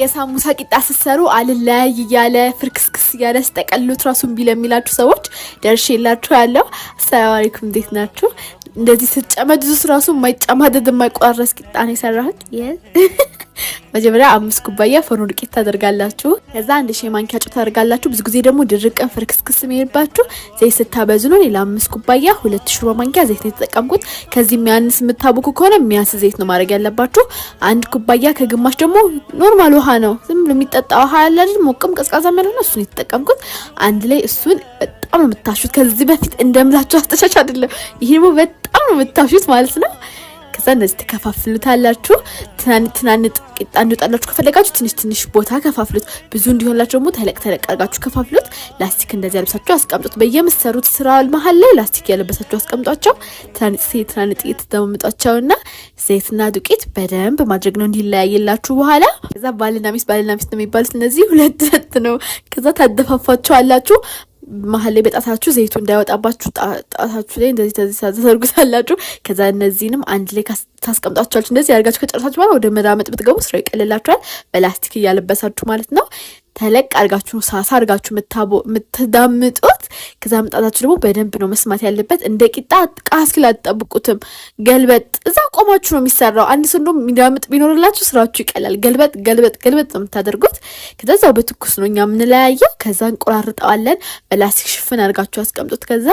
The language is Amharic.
የሳሙሳ ቂጣ ስትሰሩ አልለያይ እያለ ፍርክስክስ እያለ ስጠቀልሉት ራሱ እምቢ ለሚላችሁ ሰዎች ደርሼላችሁ ያለው። አሰላሙ አለይኩም፣ እንዴት ናችሁ? እንደዚህ ስትጨመድዙት ራሱ የማይጨማደድ የማይቆራረስ ቂጣ ነው የሰራሁት። መጀመሪያ 5 ኩባያ ፎርኖ ዱቄት ታደርጋላችሁ። ከዛ 1 ሻይ ማንኪያ ጨው ታደርጋላችሁ። ብዙ ጊዜ ደግሞ ድርቅን ፍርክስክስ የሚልባችሁ ዘይት ስታበዙ ነው። ሌላ 5 ኩባያ 2 ሹርባ ማንኪያ ዘይት ነው የተጠቀምኩት። ከዚህ የሚያንስ የምታቦኩ ከሆነ የሚያንስ ዘይት ነው ማድረግ ያለባችሁ። 1 ኩባያ ከግማሽ ደግሞ normal ውሃ ነው፣ ዝም ብሎ የሚጠጣ ውሃ ያለ አይደል፣ ሞቅም ቀዝቃዛም ያልሆነ፣ እሱን የተጠቀምኩት። አንድ ላይ እሱን በጣም ነው የምታሹት። ከዚህ በፊት እንደምላችሁ አስተሻሽ አይደለም፣ ይሄ ደግሞ በጣም ነው የምታሹት ማለት ነው። ከዛ እንደዚህ ትከፋፍሉታላችሁ። ትናንት ትናንት ቂጣ እንዲወጣላችሁ ከፈለጋችሁ ትንሽ ትንሽ ቦታ ከፋፍሉት። ብዙ እንዲሆንላችሁ ደግሞ ተለቅ ተለቅ አድርጋችሁ ከፋፍሉት። ላስቲክ እንደዚህ ያለብሳችሁ አስቀምጡት። በየምትሰሩት ስራ መሀል ላይ ላስቲክ ያለበሳችሁ አስቀምጧቸው። ትናንት ትናንት እየተደማመጧቸውና ዘይትና ዱቄት በደንብ ማድረግ ነው እንዲለያይላችሁ። በኋላ ከዛ ባልና ሚስት፣ ባልና ሚስት ነው የሚባሉት እነዚህ ሁለት ሁለት ነው። ከዛ ታደፋፋቸዋላችሁ። መሀል ላይ በጣታችሁ ዘይቱ እንዳይወጣባችሁ ጣታችሁ ላይ እንደዚህ ተዘርጉታላችሁ። ከዛ እነዚህንም አንድ ላይ ታስቀምጧቸዋላችሁ። እንደዚህ ያደርጋችሁ ከጨረሳችሁ በኋላ ወደ መዳመጥ ብትገቡ ስራው ይቀልላችኋል። በላስቲክ እያለበሳችሁ ማለት ነው። ተለቅ አርጋችሁ ሳሳ አርጋችሁ የምትዳምጡት። ከዛ ምጣታችሁ ደግሞ በደንብ ነው መስማት ያለበት። እንደ ቂጣ ቃ እስኪል አትጠብቁትም። ገልበጥ፣ እዛ ቆማችሁ ነው የሚሰራው። አንድ ሰው እንደውም የሚዳምጥ ቢኖርላችሁ ስራችሁ ይቀላል። ገልበጥ ገልበጥ ገልበጥ ነው የምታደርጉት። ከዛ እዛው በትኩስ ነው እኛ የምንለያየው። ከዛ እንቆራርጠዋለን። በላስቲክ ሽፍን አርጋችሁ አስቀምጡት። ከዛ